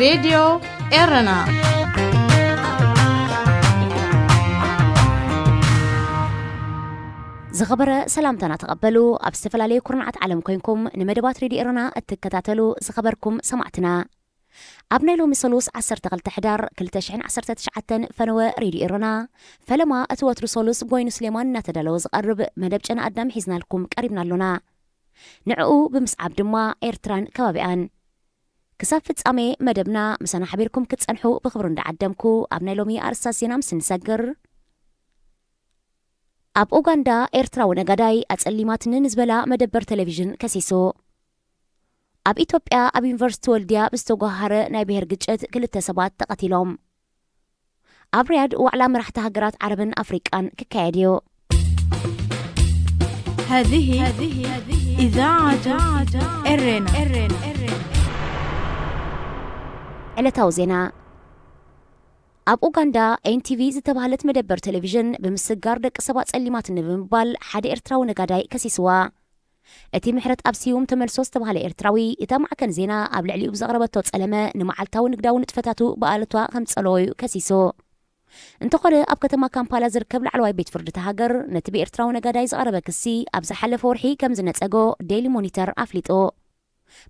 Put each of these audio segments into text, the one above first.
ሬድዮ ኤረና። ዝኸበረ ሰላምታና ተቐበሉ። ኣብ ዝተፈላለዩ ኩርናዓት ዓለም ኮይንኩም ንመደባት ሬድዮ ኤረና እትከታተሉ ዝኸበርኩም ሰማዕትና፣ ኣብ ናይ ሎሚ ሰሉስ ዓሰርተ ክልተ ሕዳር ክልተ ሽሕን ዓሰርተ ትሽዓተን ፈነወ ሬድዮ ኤረና ፈለማ እቲ ወትሩ ሰሉስ ጎይኑ ስሌማን እናተዳለወ ዝቐርብ መደብ ጨና ኣዳም ሒዝናልኩም ቀሪብና ኣሎና። ንዕኡ ብምስዓብ ድማ ኤርትራን ከባቢኣን። ክሳብ ፍጻሜ መደብና ምሳና ሓቢርኩም ክትጸንሑ ብኽብሪ እንዳዓደምኩ፣ ኣብ ናይ ሎሚ ኣርእስታት ዜና ምስ እንሰግር፣ ኣብ ኡጋንዳ ኤርትራዊ ነጋዳይ ኣጸሊማትኒ ንዝበላ መደበር ቴሌቪዥን ከሲሱ። ኣብ ኢትዮጵያ ኣብ ዩኒቨርሲቲ ወልድያ ብዝተጓሃረ ናይ ብሄር ግጭት ክልተ ሰባት ተቐቲሎም። ኣብ ሪያድ ዋዕላ መራሕቲ ሃገራት ዓረብን ኣፍሪቃን ክካየድ እዩ። هذه إذاعة إرينا. ዕለታዊ ዜና። ኣብ ኡጋንዳ ኤንቲቪ ዝተባህለት መደበር ቴሌቪዥን ብምስጋር ደቂ ሰባት ጸሊማትኒ ብምባል ሓደ ኤርትራዊ ነጋዳይ ከሲስዋ። እቲ ምሕረት ኣብ ስዩም ተመልሶ ዝተባህለ ኤርትራዊ፣ እታ ማዕከን ዜና ኣብ ልዕሊኡ ብዘቕረበቶ ጸለመ ንመዓልታዊ ንግዳዊ ንጥፈታቱ ብኣሉታ ከም ዝጸለዎ እዩ ከሲሱ። እንተኾነ ኣብ ከተማ ካምፓላ ዝርከብ ላዕለዋይ ቤት ፍርዲ እታ ሃገር ነቲ ብኤርትራዊ ነጋዳይ ዝቐረበ ክሲ ኣብ ዝሓለፈ ወርሒ ከም ዝነጸጎ ዴይሊ ሞኒተር ኣፍሊጡ።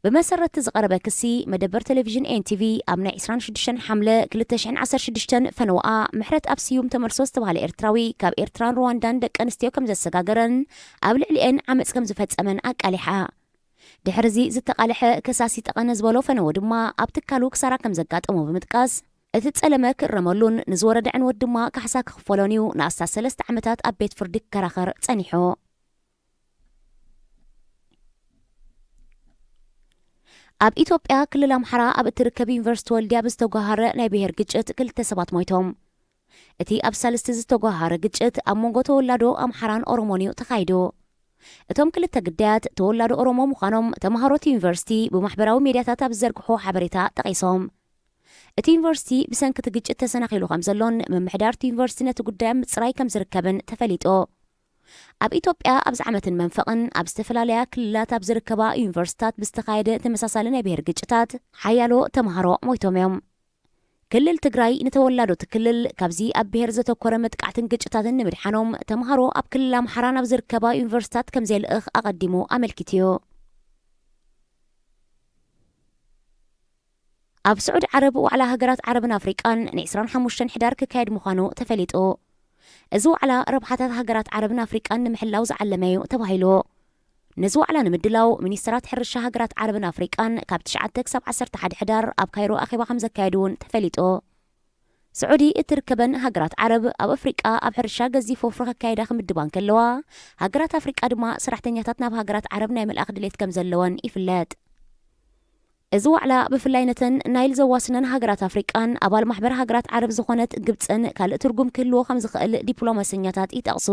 ብመሰረት ዝቐረበ ክሲ፣ መደበር ቴሌቪዥን ኤንቲቪ ኣብ ናይ ዕስራን ሽዱሽተን ሓምለ ክልተ ሽሕን ዓሰርተ ሽዱሽተን ፈነወኣ ምሕረት ኣብ ስዩም ተመልሶ ዝተባህለ ኤርትራዊ ካብ ኤርትራን ሩዋንዳን ደቂ ኣንስትዮ ከም ዘሰጋገረን ኣብ ልዕሊኤን ዓመጽ ከም ዝፈጸመን ኣቃሊሓ። ድሕሪ እዚ ዝተቓልሐ ከሳሲ ጠቐነ ዝበሎ ፈነወ ድማ ኣብ ትካሉ ክሳራ ከም ዘጋጠሞ ብምጥቃስ፣ እቲ ጸለመ ክእረመሉን ንዝወረደ ዕንወት ድማ ካሕሳ ክኽፈሎን እዩ ንኣስታት ሰለስተ ዓመታት ኣብ ቤት ፍርዲ ክከራኸር ጸኒሑ። ኣብ ኢትዮጵያ ክልል ኣምሓራ ኣብ እትርከብ ዩኒቨርሲቲ ወልድያ ብዝተጓሃረ ናይ ብሄር ግጭት ክልተ ሰባት ሞይቶም። እቲ ኣብ ሳልስቲ ዝተጓሃረ ግጭት ኣብ መንጎ ተወላዶ ኣምሓራን ኦሮሞን እዩ ተኻይዱ። እቶም ክልተ ግዳያት ተወላዶ ኦሮሞ ምዃኖም ተምሃሮ እቲ ዩኒቨርሲቲ ብማሕበራዊ ሜድያታት ኣብ ዝዘርግሖ ሓበሬታ ጠቒሶም። እቲ ዩኒቨርሲቲ ብሰንኪ እቲ ግጭት ተሰናኺሉ ከም ዘሎን ምምሕዳር እቲ ዩኒቨርሲቲ ነቲ ጉዳይ ኣብ ምጽራይ ከም ዝርከብን ተፈሊጡ። ኣብ ኢትዮጵያ ኣብዚ ዓመትን መንፈቕን ኣብ ዝተፈላለያ ክልላት ኣብ ዝርከባ ዩኒቨርሲታት ብዝተኻየደ ተመሳሳሊ ናይ ብሄር ግጭታት ሓያሎ ተምሃሮ ሞይቶም እዮም። ክልል ትግራይ ንተወላዶ እቲ ክልል ካብዚ ኣብ ብሄር ዘተኮረ መጥቃዕትን ግጭታትን ንምድሓኖም ተምሃሮ ኣብ ክልል ኣምሓራ ናብ ዝርከባ ዩኒቨርሲታት ከም ዘየልእኽ ኣቐዲሙ ኣመልኪቱ እዩ። ኣብ ስዑዲ ዓረብ ዋዕላ ሃገራት ዓረብን ኣፍሪቃን ን ዕስራን ሓሙሽተን ሕዳር ክካየድ ምዃኑ ተፈሊጡ። እዚ ዋዕላ ረብሓታት ሃገራት ዓረብን ኣፍሪቃን ንምሕላው ዝዓለመ እዩ ተባሂሉ። ነዚ ዋዕላ ንምድላው ሚኒስተራት ሕርሻ ሃገራት ዓረብን ኣፍሪቃን ካብ ትሽዓተ ክሳብ ዓሰርተ ሓደ ሕዳር ኣብ ካይሮ ኣኼባ ከም ዘካየዱ እውን ተፈሊጡ። ስዑዲ እትርከበን ሃገራት ዓረብ ኣብ ኣፍሪቃ ኣብ ሕርሻ ገዚፍ ወፍሪ ከካየዳ ክምድባ እንከለዋ፣ ሃገራት ኣፍሪቃ ድማ ሰራሕተኛታት ናብ ሃገራት ዓረብ ናይ ምልኣኽ ድሌት ከም ዘለወን ይፍለጥ። እዚ ዋዕላ ብፍላይ ነተን ናይል ዘዋስነን ሃገራት ኣፍሪቃን ኣባል ማሕበር ሃገራት ዓረብ ዝኾነት ግብጽን ካልእ ትርጉም ክህልዎ ከም ዝኽእል ዲፕሎማሰኛታት ይጠቕሱ።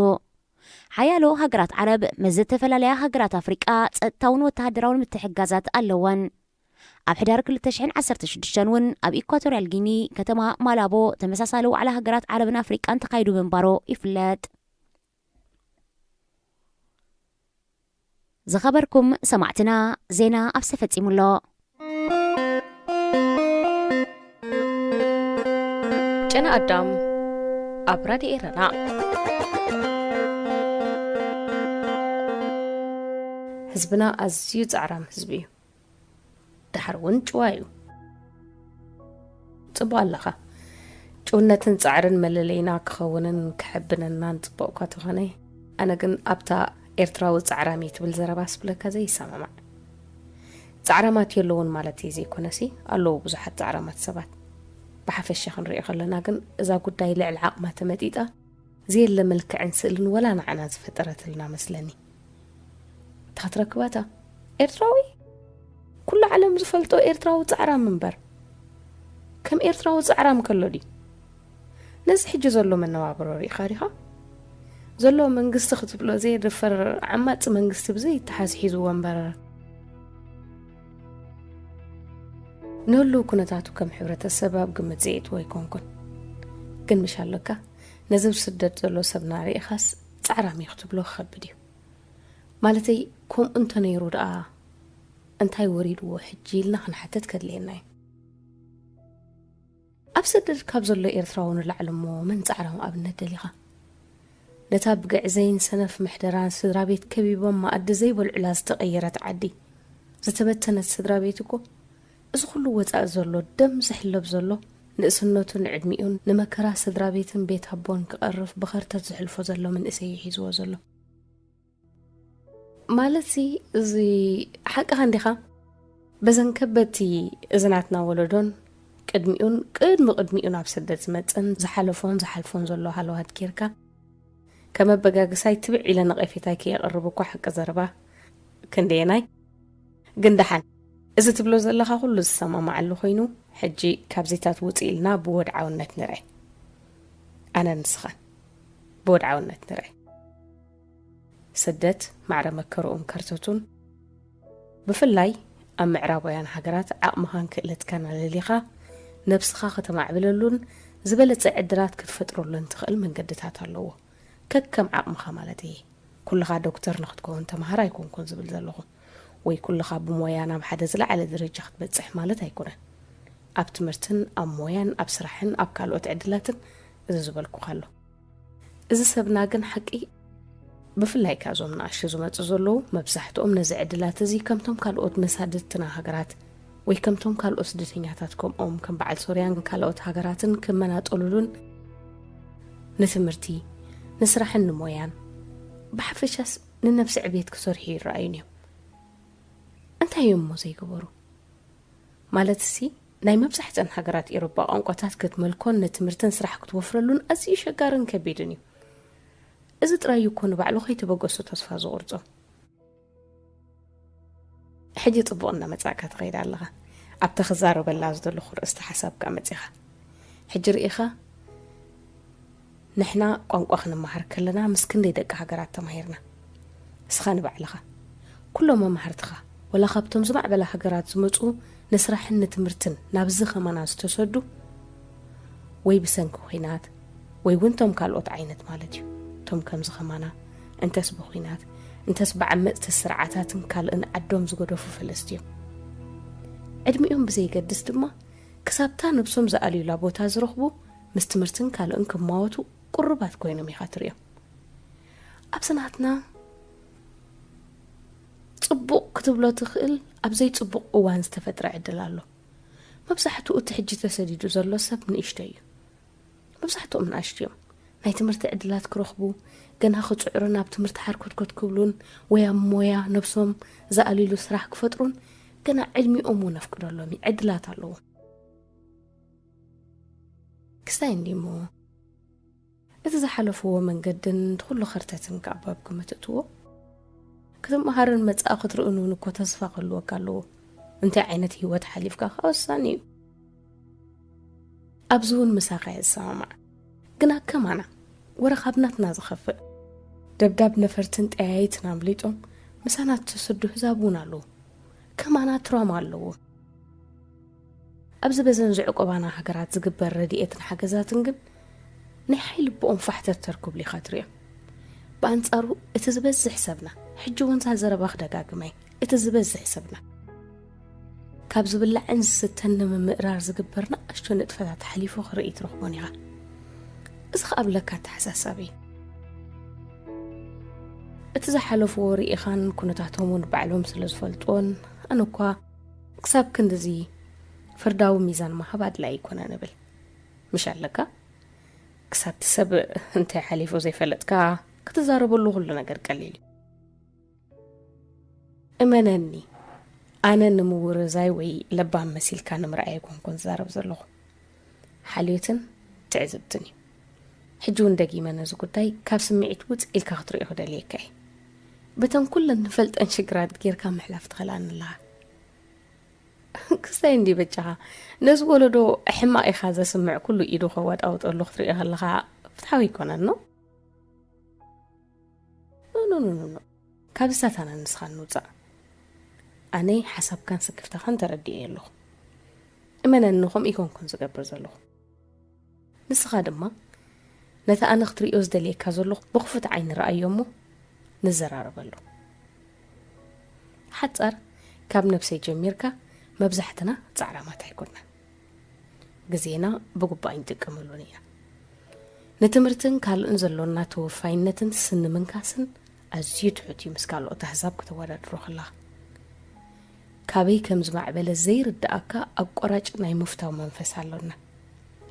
ሓያሎ ሃገራት ዓረብ ምስ ዝተፈላለያ ሃገራት ኣፍሪቃ ጸጥታውን ወተሃደራውን ምትሕግጋዛት ኣለወን። ኣብ ሕዳር ክልተ ሽሕን ዓሰርተ ሽዱሽተን እውን ኣብ ኢኳቶርያል ጊኒ ከተማ ማላቦ ተመሳሳሊ ዋዕላ ሃገራት ዓረብን ኣፍሪቃን ተኻይዱ ምንባሩ ይፍለጥ። ዝኸበርኩም ሰማዕትና፣ ዜና ኣብሰ ፈጺሙ ኣሎ። ጨና ኣዳም ኣብ ራድዮ ኤረና። ህዝብና ኣዝዩ ጻዕራም ህዝቢ እዩ። ደሓር እውን ጭዋ እዩ። ጽቡቕ ኣለኻ። ጭውነትን ጻዕርን መለለይና ክኸውንን ክሕብነናን ጽቡቕ እኳ ተኾነ፣ ኣነ ግን ኣብታ ኤርትራዊ ጻዕራም እዩ ትብል ዘረባ ስብለካ ዘይሰማማዕ። ጻዕራማት የለውን ማለት እዩ ዘይኮነሲ፣ ኣለዉ ብዙሓት ጻዕራማት ሰባት። ብሓፈሻ ክንሪኦ ከለና ግን፣ እዛ ጉዳይ ልዕሊ ዓቕማ ተመጢጣ፣ ዘየለ መልክዕን ስእልን ወላ ንዓና ዝፈጠረትልና መስለኒ። እታ ክትረክባታ ኤርትራዊ፣ ኩሉ ዓለም ዝፈልጦ ኤርትራዊ ጻዕራም እምበር፣ ከም ኤርትራዊ ጻዕራም ከሎ ድዩ? ነዚ ሕጂ ዘሎ መነባብሮ ርኢኻ ዲኻ? ዘሎ መንግስቲ ክትብሎ ዘየደፈር ዓማጺ መንግስቲ ብዘይ ይተሓዝ ሒዝዎ እምበር፣ ንህሉው ኩነታቱ ከም ሕብረተሰብ ኣብ ግምት ዘየእትዎ ኣይኮንኩን። ግን ምሽ ኣለካ፣ ነዚ ኣብ ስደት ዘሎ ሰብና ርኢኻስ ጻዕራም እዩ ክትብሎ ክኸብድ እዩ። ማለተይ፣ ከምኡ እንተነይሩ ደኣ እንታይ ወሪድዎ ሕጂ ኢልና ክንሓትት ከድልየና እዩ። ኣብ ስደት ካብ ዘሎ ኤርትራዊ ንላዕሊ እሞ መን ጻዕራም ኣብነት ደሊኻ? ነታ ብግዕዘይን ሰነፍ ምሕደራን ስድራ ቤት ከቢቦም መኣዲ ዘይበልዑላ ዝተቐየረት ዓዲ፣ ዝተበተነት ስድራ ቤት እኮ፣ እዚ ኩሉ ወጻኢ ዘሎ ደም ዝሕለብ ዘሎ፣ ንእስነቱን ዕድሚኡን ንመከራ ስድራ ቤትን ቤት ኣቦን ክቐርፍ ብኸርተት ዝሕልፎ ዘሎ መንእሰይ እዩ ሒዝዎ ዘሎ። ማለትሲ፣ እዚ ሓቅኻ እንዲኻ? በዘን ከበድቲ እዚ ናትና ወለዶን ቅድሚኡን ቅድሚ ቅድሚኡን ኣብ ስደት ዝመጽን ዝሓለፎን ዝሓልፎን ዘሎ ሃለዋት ጌርካ፣ ከም ኣበጋግሳይ ትብዕ ኢለ ነቐፌታይ ከየቕርብ እኳ ሓቂ ዘረባ ክንደየናይ። ግን ደሓን፣ እዚ ትብሎ ዘለኻ ኩሉ ዝሰማማዓሉ ኮይኑ፣ ሕጂ ካብዚታት ውጽእ ኢልና ብወድዓውነት ንርኣይ። ኣነን ንስኻን ብወድዓውነት ንርኣይ። ስደት ማዕረ መከርኡን ከርተቱን፣ ብፍላይ ኣብ ምዕራባውያን ሃገራት ዓቕምኻን ክእለትካን ኣለሊኻ ነብስኻ ከተማዕብለሉን ዝበለጸ ዕድላት ክትፈጥረሉን ትኽእል መንገድታት ኣለዎ። ከከም ዓቕምኻ ማለት እየ። ኩልኻ ዶክተር ንኽትከውን ተምሃር ኣይኮንኩን ዝብል ዘለኹ፣ ወይ ኩልኻ ብሞያ ናብ ሓደ ዝለዓለ ደረጃ ክትበጽሕ ማለት ኣይኮነን። ኣብ ትምህርትን ኣብ ሞያን ኣብ ስራሕን ኣብ ካልኦት ዕድላትን እዚ ዝበልኩኻ ኣሎ። እዚ ሰብና ግን ሓቂ፣ ብፍላይ ከኣ እዞም ንኣሽቱ ዝመጹ ዘለዉ፣ መብዛሕትኦም ነዚ ዕድላት እዚ ከምቶም ካልኦት መሳድድትና ሃገራት ወይ ከምቶም ካልኦት ስደተኛታት ከምኦም ከም በዓል ሶርያን ካልኦት ሃገራትን ክመናጠሉሉን ንትምህርቲ፣ ንስራሕን ንሞያን፣ ብሓፈሻስ ንነብሲ ዕቤት ክሰርሑ ይረኣዩን እዮም። እንታይ እዮም እሞ ዘይገበሩ? ማለትሲ፣ ናይ መብዛሕትአን ሃገራት ኤውሮጳ ቋንቋታት ክትመልኮን ንትምህርትን ስራሕ ክትወፍረሉን ኣዝዩ ሸጋርን ከቢድን እዩ። እዚ ጥራይ እዩ እኮ ንባዕሉ ከይተበገሱ ተስፋ ዝቑርጾ። ሕጂ ጽቡቕ እናመጻእካ ትኸይድ ኣለኻ። ኣብታ ክዛረበላ ዝደለኹ ርእስቲ ሓሳብ ከኣ መጺኻ። ሕጂ ርኢኻ፣ ንሕና ቋንቋ ክንመሃር ከለና ምስ ክንደይ ደቂ ሃገራት ተማሂርና። እስኻ ንባዕልኻ፣ ኩሎም መማህርትኻ፣ ወላ ካብቶም ዝማዕበላ ሃገራት ዝመጹ ንስራሕን ንትምህርትን ናብዚ ከማና ዝተሰዱ፣ ወይ ብሰንኪ ኲናት፣ ወይ እውን ቶም ካልኦት ዓይነት ማለት እዩ። ቶም ከምዚ ከማና፣ እንተስ ብኲናት፣ እንተስ ብዓመጽቲ ስርዓታትን ካልእን ዓዶም ዝገደፉ ፈለስቲ እዮም። ዕድሚኦም ብዘይገድስ ድማ፣ ክሳብታ ነብሶም ዝኣልዩላ ቦታ ዝረኽቡ፣ ምስ ትምህርትን ካልእን ክማወቱ ቁሩባት ኮይኖም ኢኻ ትርእዮም። ኣብዚ ናትና ጽቡቕ ክትብሎ ትኽእል፣ ኣብ ዘይጽቡቕ እዋን ዝተፈጥረ ዕድል ኣሎ። መብዛሕትኡ እቲ ሕጂ ተሰዲዱ ዘሎ ሰብ ንእሽቶ እዩ። መብዛሕትኦም ንኣሽቱ እዮም። ናይ ትምህርቲ ዕድላት ክረኽቡ፣ ገና ክጽዕሩን ኣብ ትምህርቲ ሓርኮትኮት ክብሉን፣ ወይ ኣብ ሞያ ነብሶም ዝኣልይሉ ስራሕ ክፈጥሩን፣ ገና ዕድሚኦም እውን ኣፍቅደሎም እዩ። ዕድላት ኣለዎም። ክስታይ እንዲሞ፣ እቲ ዝሓለፍዎ መንገድን እቲ ኩሉ ኸርተትን ከኣባብ ክምትእትዎ፣ ክትመሃርን መጻኢ ክትርእን እውን እኮ ተስፋ ክህልወካ ኣለዎ። እንታይ ዓይነት ህይወት ሓሊፍካ ከኣ ወሳኒ እዩ። ኣብዚ እውን ምሳኻ እየ ዝሰማማዕ። ግና ከማና፣ ወረ ካብ ናትና ዝኸፍእ፣ ደብዳብ ነፈርትን ጠያይትን ኣምሊጦም፣ ምሳና እተሰዱ ህዛብ እውን ኣለዉ። ከማና ትራማ ኣለዎ። ኣብዚ በዘን ዝዕቆባና ሃገራት ዝግበር ረድኤትን ሓገዛትን ግን ናይ ሓይሊ ብኦም ፋሕተርተር ክብሉ ኢኻ ትሪኦም። ብኣንጻሩ እቲ ዝበዝሕ ሰብና፣ ሕጂ እውን እዛ ዘረባ ክደጋግማ እየ፣ እቲ ዝበዝሕ ሰብና ካብ ዝብላዕን ዝስተን ንምምእራር ዝግበር ንኣሽቱ ንጥፈታት ሓሊፉ ክርኢ ትረኽቦን ኢኻ። እዚ ኸኣ ብለካ ኣተሓሳሳቢ እዩ። እቲ ዝሓለፍዎ ርኢኻን ኩነታቶም እውን ባዕሎም ስለ ዝፈልጥዎን፣ ኣነ እኳ ክሳብ ክንድዚ ፍርዳዊ ሚዛን ምሃብ ኣድላይ ኣይኮነን እብል። ምሽ ኣለካ? ክሳብ እቲ ሰብ እንታይ ሓሊፉ ዘይፈለጥካ፣ ክትዛረበሉ ኩሉ ነገር ቀሊል እዩ። እመነኒ፣ ኣነ ንምውርዛይ ወይ ለባም መሲልካ ንምርኣይ ኣይኮንኩን ዝዛረብ ዘለኹ። ሓልዮትን ትዕዝብትን እዩ። ሕጂ እውን ደጊመ ነዚ ጉዳይ ካብ ስምዒት ውጽእ ኢልካ ክትርእዮ ክደልየካ እየ። በተን ኩለን ንፈልጠን ሽግራት ጌርካ ምሕላፍ ትኸልኣኒ ኣለኻ። ክስታይ እንዲ በጃኻ፣ ነዚ ወለዶ ሕማቕ ኢኻ ዘስምዕ ኩሉ ኢዱ ከዋጣውጠሉ ክትርኢ ከለኻ ፍትሓዊ ኣይኮነን ኖ? ኖ፣ ኖ፣ ኖ፣ ኖ፣ ኖ። ካብ እሳት ኣነ ንስኻ ንውጻእ። ኣነ ሓሳብካን ስክፍታኻን ተረዲኤ ኣለኹ። እመነኒ፣ ከምኡ ኣይኮንኩን ዝገብር ዘለኹ። ንስኻ ድማ ነቲ ኣነ ክትርእዮ ዝደልየካ ዘለኹ ብኽፉት ዓይኒ ረኣዮ እሞ ንዘራረበሉ። ሓጻር፣ ካብ ነብሰይ ጀሚርካ መብዛሕትና ጻዕራማት ኣይኮንና። ግዜና ብግቡእ ኣይንጥቀመሉን ኢና። ንትምህርትን ካልእን ዘሎና ተወፋይነትን ስኒ ምንካስን ኣዝዩ ትሑት እዩ ምስ ካልኦት ኣህዛብ ከተወዳድሮ ከለኻ። ካበይ ከም ዝማዕበለ ዘይርድኣካ ኣቋራጭ ናይ ምፍታው መንፈስ ኣሎና።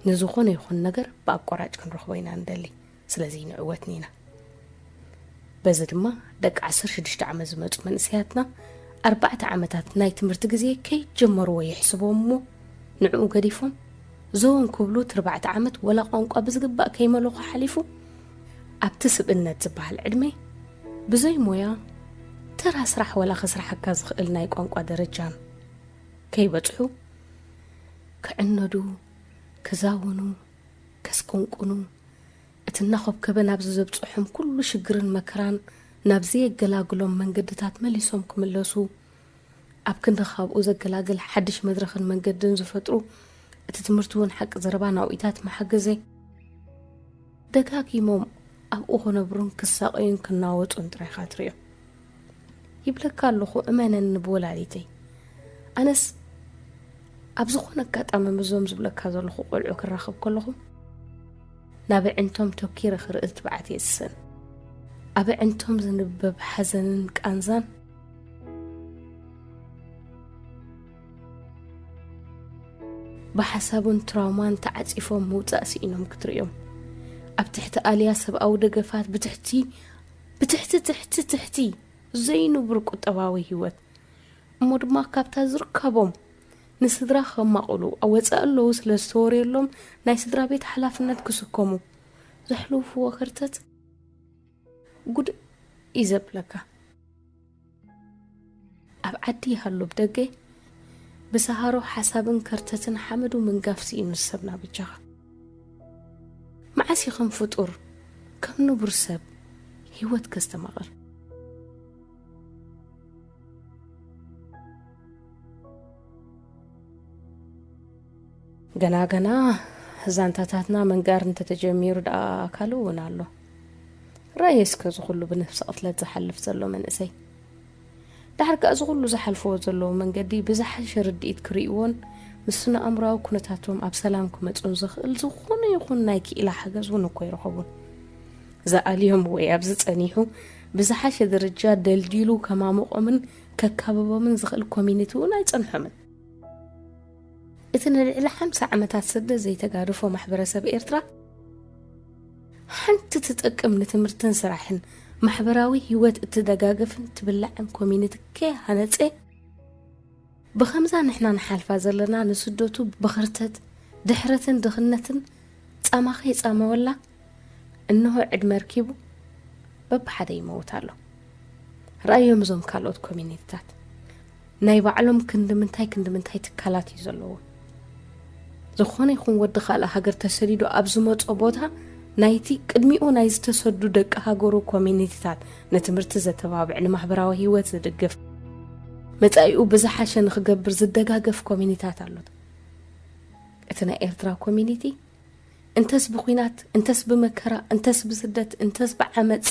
ንዝኾነ ይኹን ነገር ብኣቋራጭ ክንረኽቦ ኢና ንደሊ። ስለዚ ንዕወት ኒና። በዚ ድማ ደቂ ዓሰርተ ሽዱሽተ ዓመት ዝመጹ መንእሰያትና ኣርባዕተ ዓመታት ናይ ትምህርቲ ግዜ ከይጀመርዎ ይሕስቦም እሞ ንዕኡ ገዲፎም ዘወን ክብሉ እቲ ኣርባዕተ ዓመት ወላ ቋንቋ ብዝግባእ ከይመለኹ ሓሊፉ ኣብቲ ስብእነት ዝበሃል ዕድመ ብዘይ ሞያ ተራ ስራሕ ወላ ከስርሓካ ዝኽእል ናይ ቋንቋ ደረጃን ከይበጽሑ ክዕነዱ፣ ክዛወኑ፣ ከስቆንቁኑ፣ እቲ እናኾብከበ ናብዚ ዘብጽሖም ኩሉ ሽግርን መከራን ናብ ዘየገላግሎም መንገድታት መሊሶም ክምለሱ፣ ኣብ ክንዲ ካብኡ ዘገላግል ሓድሽ መድረኽን መንገድን ዝፈጥሩ፣ እቲ ትምህርቲ እውን ሓቂ ዘረባ ናውኢታት መሓገዘ፣ ደጋጊሞም ኣብኡ ክነብሩን ክሳቐዩን ክናወጹን ጥራይ ኢኻ ትርእዮም። ይብለካ ኣለኹ፣ እመነኒ ብወላዲተይ። ኣነስ ኣብ ዝኾነ ኣጋጣሚ ምስዞም ዝብለካ ዘለኹ ቆልዑ ክራኸብ ከለኹ፣ ናብ ኣዕንቶም ተኪረ ክርኢ ትብዓት የስስን። ኣብ ኣዕንቶም ዝንበብ ሓዘንን ቃንዛን፣ ብሓሳብን ትራውማን ተዓጺፎም ምውጻእ ስኢኖም ክትርእዮም። ኣብ ትሕቲ ኣልያ ሰብኣዊ ደገፋት ብትሕቲ፣ ብትሕቲ፣ ትሕቲ፣ ትሕቲ ዘይንቡር ቁጠባዊ ህይወት። እሞ ድማ ካብታ ዝርከቦም ንስድራ ከማቕሉ ኣብ ወጻኢ ኣለዉ ስለ ዝተወርየሎም ናይ ስድራ ቤት ሓላፍነት ክስከሙ ዘሕልፍዎ ከርተት ጉድ እዩ ዘብለካ። ኣብ ዓዲ ይሃሉ ብደገ ብሰሃሮ ሓሳብን ከርተትን ሓመዱ ምንጋፍ ስኢኑ ዝሰብና በጃኻ። መዓስ እዩ ከም ፍጡር፣ ከም ንቡር ሰብ ህይወት ከስተማቕር? ገና ገና ዛንታታትና ምንጋር እንተተጀሚሩ ደኣ ኣካሉ እውን ኣሎ። ራእየ እስከ እዚ ኩሉ ብነፍሲ ቅትለት ዝሓልፍ ዘሎ መንእሰይ። ዳሕር ከኣ እዚ ኩሉ ዝሓልፍዎ ዘለዉ መንገዲ ብዝሓሸ ርድኢት ክርእይዎን ምስ ስነ ኣእምሮኣዊ ኩነታቶም ኣብ ሰላም ክመጹን ዘኽእል ዝኾነ ይኹን ናይ ክኢላ ሓገዝ እውን እኮ ይረኸቡን። ዝኣልዮም ወይ ኣብዚ ጸኒሑ ብዝሓሸ ደረጃ ደልዲሉ ከማምቖምን ከካብቦምን ዝኽእል ኮሚኒቲ እውን ኣይጸንሖምን። እቲ ንልዕሊ ሓምሳ ዓመታት ስደት ዘይተጋደፎ ማሕበረሰብ ኤርትራ፣ ሓንቲ ትጠቅም ንትምህርትን ስራሕን ማሕበራዊ ህይወት እትደጋገፍን ትብላዕን ኮሚኒቲ ከይሃነጸ፣ ብኸምዛ ንሕና ንሓልፋ ዘለና ንስደቱ ብኸርተት፣ ድሕረትን ድኽነትን ጻማ ከይጻመወላ፣ እንሆ ዕድመ ኣርኪቡ በብሓደ ይመውት ኣሎ። ረኣዮም እዞም ካልኦት ኮሚኒቲታት። ናይ ባዕሎም ክንዲ ምንታይ ክንዲ ምንታይ ትካላት እዩ ዘለዎም። ዝኾነ ይኹን ወዲ ካልእ ሃገር ተሰዲዱ ኣብ ዝመጾ ቦታ ናይቲ ቅድሚኡ ናይ ዝተሰዱ ደቂ ሃገሩ ኮሚኒቲታት ንትምህርቲ ዘተባብዕ፣ ንማሕበራዊ ህይወት ዝድግፍ፣ መጻኢኡ ብዝሓሸ ንኽገብር ዝደጋገፍ ኮሚኒታት ኣሎት። እቲ ናይ ኤርትራ ኮሚኒቲ እንተስ ብኹናት፣ እንተስ ብመከራ፣ እንተስ ብስደት፣ እንተስ ብዓመጽ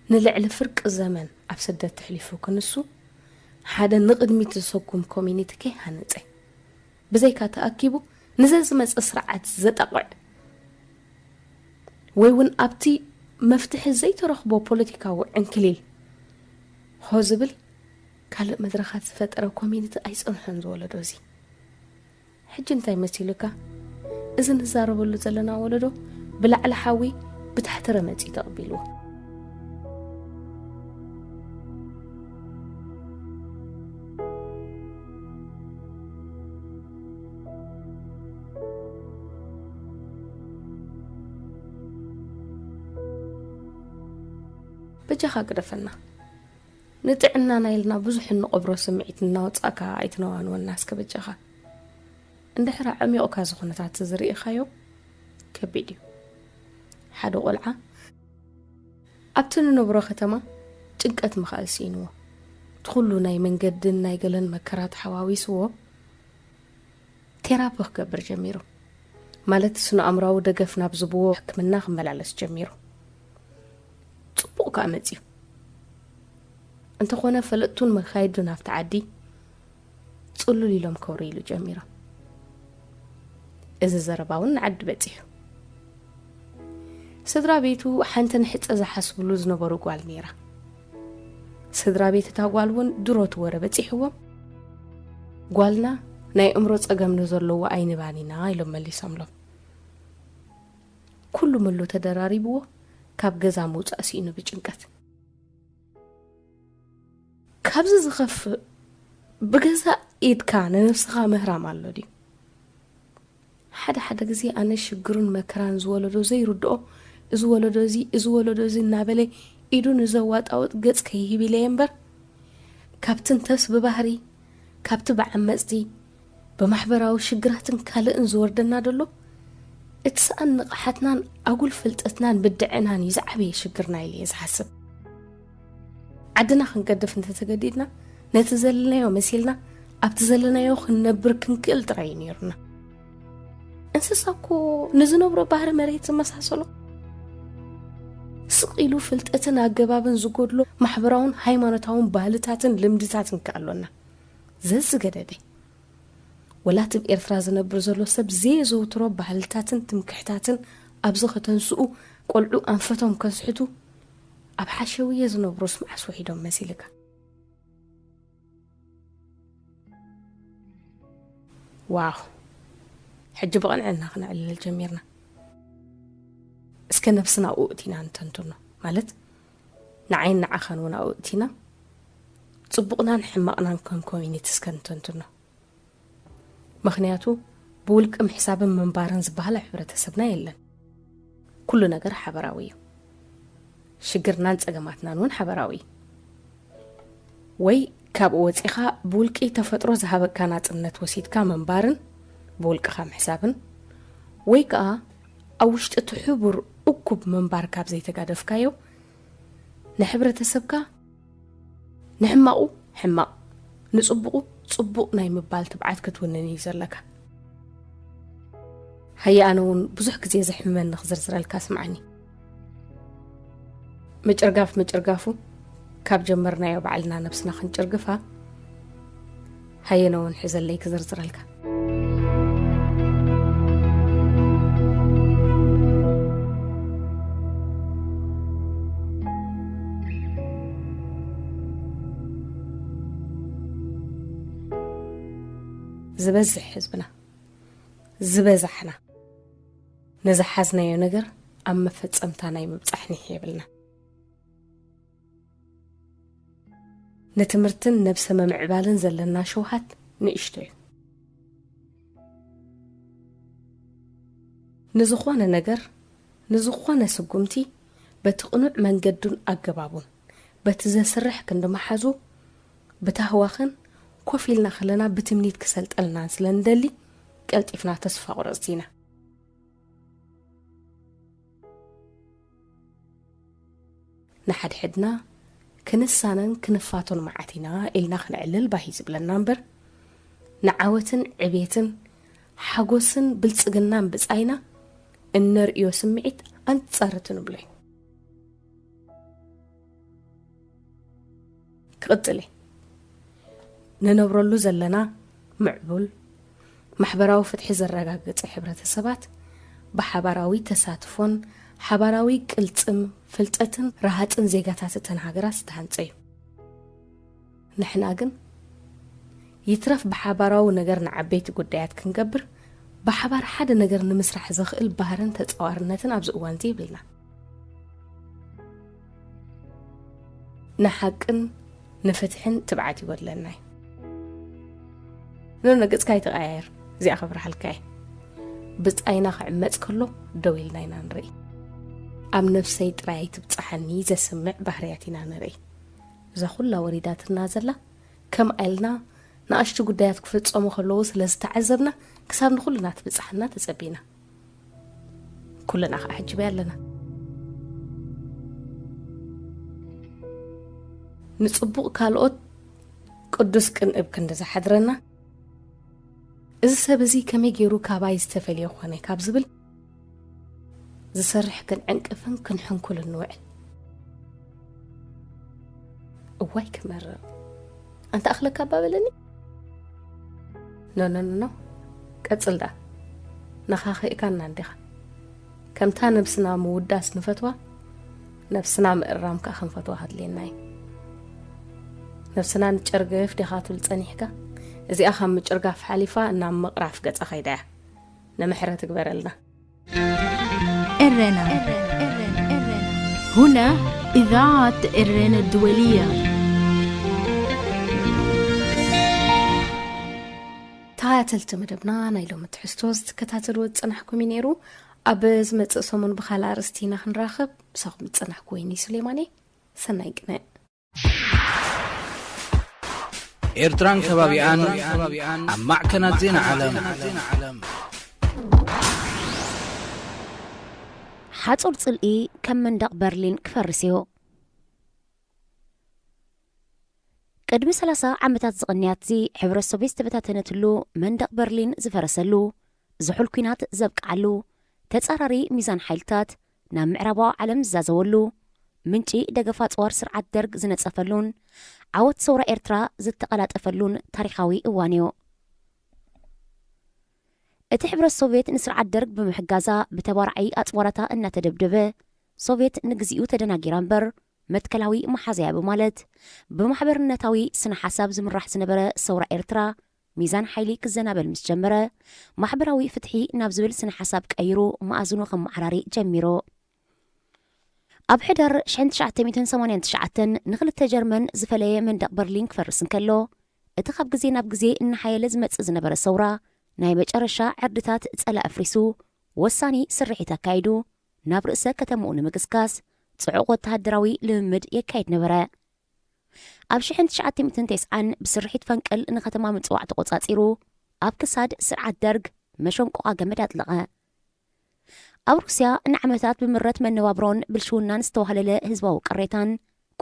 ንልዕሊ ፍርቂ ዘመን ኣብ ስደት ተሕሊፉ ክንሱ፣ ሓደ ንቕድሚት ዝሰጉም ኮሚኒቲ ከይሃነጸ፣ ብዘይካ ተኣኪቡ ንዘዝመጸ ስርዓት ዘጣቕዕ ወይ እውን ኣብቲ መፍትሒ ዘይተረኽቦ ፖለቲካዊ ዕንክሊል ሆ ዝብል ካልእ መድረኻት ዝፈጠረ ኮሚኒቲ ኣይጸንሖን ዝወለዶ እዚ። ሕጂ እንታይ መሲሉካ? እዚ ንዛረበሉ ዘለና ወለዶ ብላዕሊ ሓዊ ብታሕቲ ረመጺ ተቐቢልዎ። በጃኻ ግደፈና። ንጥዕናና ኢልና ብዙሕ እንቐብሮ ስምዒት እናወጻእካ ኣይትነዋንወና እስከ በጃኻ። እንድሕር ኣዕሚቑካ እዚ ኩነታት እዚ ርኢኻዮ፣ ከቢድ እዩ። ሓደ ቆልዓ ኣብቲ ንነብሮ ከተማ ጭንቀት ምኽኣል ስኢንዎ፣ እቲ ኩሉ ናይ መንገድን ናይ ገለን መከራ ተሓዋዊስዎ፣ ቴራፒ ክገብር ጀሚሩ። ማለት ስነ ኣእምራዊ ደገፍ ናብ ዝብዎ ሕክምና ክመላለስ ጀሚሩ። ጽቡቕ ከኣ መጺኡ። እንተኾነ ፈለጥቱን መካይዱን ኣብቲ ዓዲ ጽሉል ኢሎም ከውርይሉ ጀሚሮም። እዚ ዘረባ እውን ንዓዲ በጺሑ። ስድራ ቤቱ ሓንቲ ንሕጸ ዝሓስብሉ ዝነበሩ ጓል ነይራ። ስድራ ቤት እታ ጓል እውን ድሮ እቲ ወረ በጺሕዎም፣ "ጓልና ናይ እምሮ ጸገም ንዘለዎ ኣይንባን ኢና" ኢሎም መሊሶምሎም። ኩሉ ምሉ ተደራሪብዎ ካብ ገዛ ምውጻእ ስኢኑ ብጭንቀት። ካብዚ ዝኸፍእ ብገዛእ ኢድካ ንነብስኻ ምህራም ኣሎ ድዩ? ሓደ ሓደ ግዜ ኣነ ሽግሩን መከራን ዝወለዶ ዘይርድኦ፣ እዚ ወለዶ እዚ፣ እዚ ወለዶ እዚ እናበለ ኢዱ ንዘዋጣውጥ ገጽ ከይህብ ኢለ እየ እምበር፣ ካብቲ እንተስ ብባህሪ፣ ካብቲ ብዓመጽቲ፣ ብማሕበራዊ ሽግራትን ካልእን ዝወርደና ደሎ፣ እቲ ሰኣን ንቕሓትናን ኣጉል ፍልጠትናን ብድዐናን እዩ ዝዓበየ ሽግርና ኢለ እየ ዝሓስብ። ዓድና ክንገድፍ እንተተገዲድና፣ ነቲ ዘለናዮ መሲልና ኣብቲ ዘለናዮ ክንነብር ክንክእል ጥራይ እዩ ነይሩና። እንስሳ እኮ ንዝነብሮ ባህሪ መሬት ዝመሳሰሎ፣ ስቕ ኢሉ ፍልጠትን ኣገባብን ዝጎድሎ ማሕበራውን ሃይማኖታውን ባህልታትን ልምድታትን ከኣሎና። ዘዝገደደ፣ ወላ እቲ ኣብ ኤርትራ ዝነብር ዘሎ ሰብ ዘየዘውትሮ ባህልታትን ትምክሕታትን ኣብዚ ከተንስኡ፣ ቆልዑ ኣንፈቶም ከስሕቱ፣ ኣብ ሓሸውየ ዝነብሩስ መዓስ ውሒዶም መሲልካ? ዋው፣ ሕጂ ብቕንዕና ክነዕልል ጀሚርና። እስከ ነብስና ኣእቲና ንተንትኖ፣ ማለት ንዓይን ንዓኻን እውን ኣእቲና ጽቡቕናን ሕማቕናን ከም ኮሚኒቲ እስከ ንተንትኖ። ምኽንያቱ ብውልቂ ምሕሳብን ምንባርን ዝበሃል ኣብ ሕብረተሰብና የለን። ኩሉ ነገር ሓበራዊ እዩ። ሽግርናን ጸገማትናን እውን ሓበራዊ እዩ። ወይ ካብኡ ወጺኻ ብውልቂ ተፈጥሮ ዝሃበካ ናጽነት ወሲድካ ምንባርን ብውልቅኻ ምሕሳብን፣ ወይ ከኣ ኣብ ውሽጢ እቲ ሕቡር እኩብ ምንባር ካብ ዘይተጋደፍካዮ፣ ንሕብረተሰብካ ንሕማቑ ሕማቕ፣ ንጽቡቑ ጽቡቕ ናይ ምባል ትብዓት ክትውንን እዩ ዘለካ። ሃየ፣ ኣነ እውን ብዙሕ ግዜ ዘሕምመኒ ክዝርዝረልካ ስምዓኒ። ምጭርጋፍ ምጭርጋፉ፣ ካብ ጀመርናዮ ባዕልና ነብስና ክንጭርግፋ፣ ሃየ፣ ኣነ እውን ሕዘለይ ክዝርዝረልካ። ዝበዝሕ ህዝብና፣ ዝበዛሕና፣ ንዝሓዝናዮ ነገር ኣብ መፈጸምታ ናይ ምብጻሕ ኒሕ የብልና። ንትምህርትን ነብሰ ምምዕባልን ዘለና ሸውሃት ንእሽቶ እዩ። ንዝኾነ ነገር፣ ንዝኾነ ስጉምቲ በቲ ቅኑዕ መንገዱን ኣገባቡን፣ በቲ ዘስርሕ ክንዲ መሓዙ፣ ብታህዋኽን ኮፍ ኢልና ከለና ብትምኒት ክሰልጠልናን ስለ እንደሊ፣ ቀልጢፍና ተስፋ ቁረጽቲ ኢና። ንሓድሕድና ክንሳነን ክንፋቶን መዓት ኢና ኢልና ክንዕልል ባህ እዩ ዝብለና እምበር፣ ንዓወትን ዕቤትን ሓጎስን ብልጽግናን ብጻይና እነርእዮ ስምዒት ኣንጻር እቲ ንብሎ እዩ። ክቕጽል እየ። ንነብረሉ ዘለና ምዕቡል ማሕበራዊ ፍትሒ ዘረጋግጽ ሕብረተሰባት ብሓባራዊ ተሳትፎን ሓባራዊ ቅልጽም ፍልጠትን ረሃጽን ዜጋታት እተን ሃገራት ዝተሃንጸ እዩ። ንሕና ግን ይትረፍ ብሓባራዊ ነገር ንዓበይቲ ጉዳያት ክንገብር፣ ብሓባር ሓደ ነገር ንምስራሕ ዘኽእል ባህርን ተጻዋርነትን ኣብዚ እዋን እዚ ይብልና። ንሓቅን ንፍትሕን ትብዓት ይጎድለና እዩ። ኖ፣ ኖ፣ ገጽካ ኣይትቐያየር፣ እዚኣ ከብርሃልካ እየ። ብጻይና ክዕመጽ ከሎ ደው ኢልና ኢና ንርኢ። ኣብ ነብሰይ ጥራይ ኣይትብጻሓኒ ዘስምዕ ባህርያት ኢና ንርኢ። እዛ ኩላ ወሪዳትና ዘላ፣ ከምኣ ኢልና ንኣሽቱ ጉዳያት ክፍጸሙ ከለዉ ስለ ዝተዓዘብና፣ ክሳብ ንኹልና ትብጻሓና ተጸቢና። ኩልና ኸዓ ሕጂ በይ ኣለና። ንጽቡቕ ካልኦት ቅዱስ ቅንእብ ክንዲ ዝሓድረና፣ እዚ ሰብ እዚ ከመይ ገይሩ ካባይ ዝተፈልየ ኾነ ካብ ዝብል፣ ዝሰርሕ ክንዕንቅፍን ክንሕንኩልን ንውዕል። እዋይ ክመርር። ኣንታ ኣኽለካ እባ በለኒ። ኖ፣ ኖ፣ ኖ፣ ኖ። ቀጽል ደኣ። ነኻኺእካና እንዲኻ። ከምታ ነብስና ምውዳስ ንፈትዋ፣ ነብስና ምእራም ከኣ ክንፈትዋ ከድልየና እዩ። ነብስና ንጨርግፍ ዲኻ ትብል ጸኒሕካ? እዚኣ ካብ ምጭርጋፍ ሓሊፋ ናብ ምቕራፍ ገጻ ከይዳ እያ። ንምሕረት ግበረልና። ኤረና هنا إذاعة إرينا الدولية. ተኸታተልቲ መደብና ናይ ሎሚ ትሕዝቶ ዝትከታተልዎ ዝጸናሕኩም እዩ ነይሩ። ኣብ ዝመጽእ ሰሙን ብኻልእ ኣርእስቲ ኢና ክንራኸብ። ምሳኹም ዝጸናሕኩ ወይኒ ሱሌማን እየ። ሰናይ ቅነ። ኤርትራን ከባቢኣን ኣብ ማዕከናት ዜና ዓለም። ሓጹር ጽልኢ ከም መንደቕ በርሊን ክፈርስ እዩ። ቅድሚ ሰላሳ ዓመታት ዝቕንያትዚ ሕብረት ሶቪየት ዝተበታተነትሉ መንደቕ በርሊን ዝፈረሰሉ፣ ዝሑል ኲናት ዘብቅዓሉ፣ ተጻራሪ ሚዛን ሓይልታት ናብ ምዕራባዊ ዓለም ዝዛዘወሉ፣ ምንጪ ደገፍ ኣጽዋር ስርዓት ደርግ ዝነጸፈሉን ዓወት ሰውራ ኤርትራ ዝተቐላጠፈሉን ታሪኻዊ እዋን እዩ። እቲ ሕብረት ሶቭየት ንስርዓት ደርግ ብምሕጋዛ ብተባራዒ ኣጽዋራታ እናተደብደበ፣ ሶቭየት ንግዚኡ ተደናጊራ እምበር መትከላዊ መሓዛያ ብማለት ብማሕበርነታዊ ስነ ሓሳብ ዝምራሕ ዝነበረ ሰውራ ኤርትራ ሚዛን ሓይሊ ክዘናበል ምስ ጀመረ፣ ማሕበራዊ ፍትሒ ናብ ዝብል ስነ ሓሳብ ቀይሩ መኣዝኑ ከመዓራሪ ጀሚሩ። ኣብ ሕዳር ሽሕን ትሽዓተ ሚእትን ሰማንያን ትሽዓተን ንኽልተ ጀርመን ዝፈለየ መንደቕ በርሊን ክፈርስ እንከሎ፣ እቲ ካብ ግዜ ናብ ግዜ እናሓየለ ዝመጽእ ዝነበረ ሰውራ ናይ መጨረሻ ዕርድታት ጸላኢ ኣፍሪሱ ወሳኒ ስርሒት ኣካይዱ ናብ ርእሰ ከተምኡ ንምግስጋስ ጽዑቕ ወተሃደራዊ ልምምድ የካይድ ነበረ። ኣብ ሽሕን ትሽዓተ ሚእትን ተስዓን ብስርሒት ፈንቅል ንከተማ ምጽዋዕ ተቖጻጺሩ ኣብ ክሳድ ስርዓት ደርግ መሸንቆቓ ገመድ ኣጥለቐ። ኣብ ሩስያ ንዓመታት ብምረት መነባብሮን ብልሽውናን ዝተዋህለለ ህዝባዊ ቅሬታን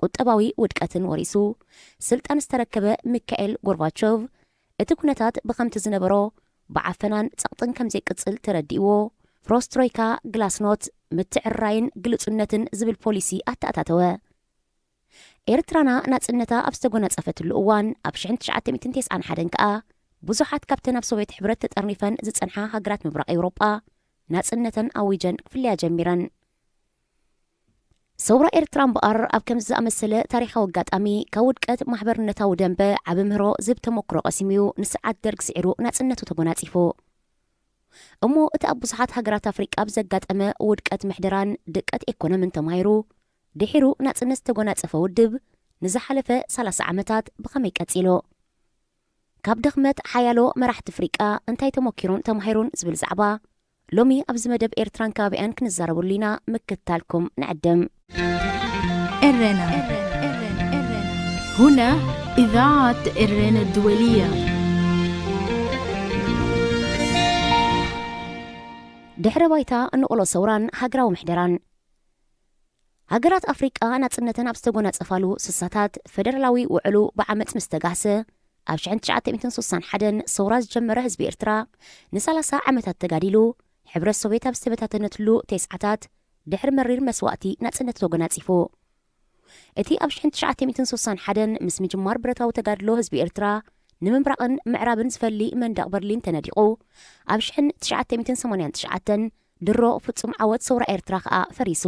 ቁጠባዊ ውድቀትን ወሪሱ ስልጣን ዝተረከበ ሚካኤል ጎርባቾቭ እቲ ኩነታት ብኸምቲ ዝነበሮ ብዓፈናን ጸቕጥን ከም ዘይቅጽል ተረዲእዎ ፕሮስትሮይካ ግላስኖት ምትዕርራይን ግልጹነትን ዝብል ፖሊሲ ኣተኣታተወ። ኤርትራና ናጽነታ ኣብ ዝተጎናጸፈትሉ እዋን ኣብ ሽሕን ትሽዓተ ሚእትን ተስዓን ሓደን ከኣ ብዙሓት ካብተን ኣብ ሶቭየት ሕብረት ተጠርኒፈን ዝጸንሓ ሃገራት ምብራቕ ኤውሮጳ ናጽነተን ኣዊጀን ክፍለያ ጀሚረን። ሰውራ ኤርትራ እምበኣር ኣብ ከምዚ ዝኣመሰለ ታሪኻዊ ኣጋጣሚ ካብ ውድቀት ማሕበርነታዊ ደንበ ዓቢ ምህሮ ዝህብ ተመክሮ ቀሲሙ እዩ ንስርዓት ደርግ ስዒሩ ናጽነቱ ተጎናጺፉ። እሞ እቲ ኣብ ብዙሓት ሃገራት ኣፍሪቃ ብዘጋጠመ ውድቀት ምሕደራን ድቀት ኤኮኖምን ተማሂሩ ድሒሩ ናጽነት ዝተጎናጸፈ ውድብ ንዝሓለፈ ሰላሳ ዓመታት ብኸመይ ቀጺሉ? ካብ ድኽመት ሓያሎ መራሕቲ ኣፍሪቃ እንታይ ተመኪሩን ተማሂሩን ዝብል ዛዕባ ሎሚ ኣብዚ መደብ ኤርትራን ከባቢኣን ክንዛረበሉ ኢና። ምክትታልኩም ንዕድም። ኤረና هنا إذاعة إرينا الدولية. ድሕረ ባይታ እንቕሎ ሰውራን ሃገራዊ ምሕደራን። ሃገራት ኣፍሪቃ ናጽነተን ኣብ ዝተጎናጸፋሉ ስሳታት ፈደራላዊ ውዕሉ ብዓመጽ ምስ ተጋህሰ ኣብ ሽሕን ትሽዓተ ሚእትን ስሳን ሓደን ሰውራ ዝጀመረ ህዝቢ ኤርትራ ንሰላሳ ዓመታት ተጋዲሉ ሕብረት ሶቭየት ኣብ ዝተበታተነትሉ ተስዓታት ድሕሪ መሪር መስዋእቲ ናጽነቱ ተጎናጺፉ። እቲ ኣብ ሽሕን ትሽዓተ ሚእትን ስሳን ሓደን ምስ ምጅማር ብረታዊ ተጋድሎ ህዝቢ ኤርትራ ንምምራቕን ምዕራብን ዝፈሊ መንደቕ በርሊን ተነዲቑ ኣብ ሽሕን ትሽዓተ ሚእትን ሰማንያን ትሽዓተን ድሮ ፍጹም ዓወት ሰውራ ኤርትራ ከኣ ፈሪሱ።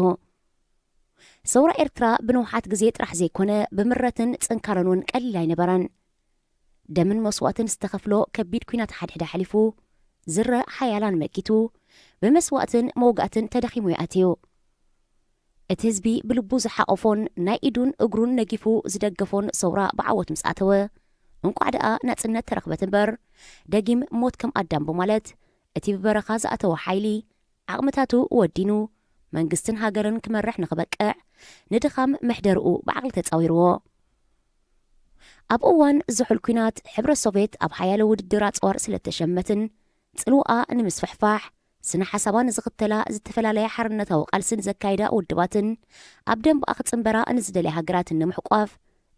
ሰውራ ኤርትራ ብንውሓት ግዜ ጥራሕ ዘይኮነ ብምረትን ጽንካረን እውን ቀሊል ኣይነበረን። ደምን መስዋእትን ዝተኸፍሎ ከቢድ ኲናት ሓድሕድ ኣሕሊፉ ዝረ ሓያላን መኪቱ ብመስዋእትን መውጋእትን ተዳኺሙ ይኣትዩ። እቲ ህዝቢ ብልቡ ዝሓቆፎን ናይ ኢዱን እግሩን ነጊፉ ዝደገፎን ሰውራ ብዓወት ምስ ኣተወ እንቋዕ ደኣ ናጽነት ተረኽበት እምበር ደጊም ሞት ከም ኣዳም ብማለት እቲ ብበረኻ ዝኣተወ ሓይሊ ዓቕምታቱ ወዲኑ መንግስትን ሃገርን ክመርሕ ንኽበቅዕ ንድኻም መሕደርኡ ብዓቕሊ ተጻዊርዎ። ኣብ እዋን ዝሑል ኲናት ሕብረት ሶቭየት ኣብ ሓያሎ ውድድር ኣጽዋር ስለ እተሸመትን ጽልዋኣ ንምስፍሕፋሕ ስነ ሓሳባ ንዝኽተላ ዝተፈላለያ ሓርነታዊ ቃልሲ ንዘካይዳ ውድባትን ኣብ ደንበኣ ክጽንበራ ንዝደልያ ሃገራትን ንምሕቋፍ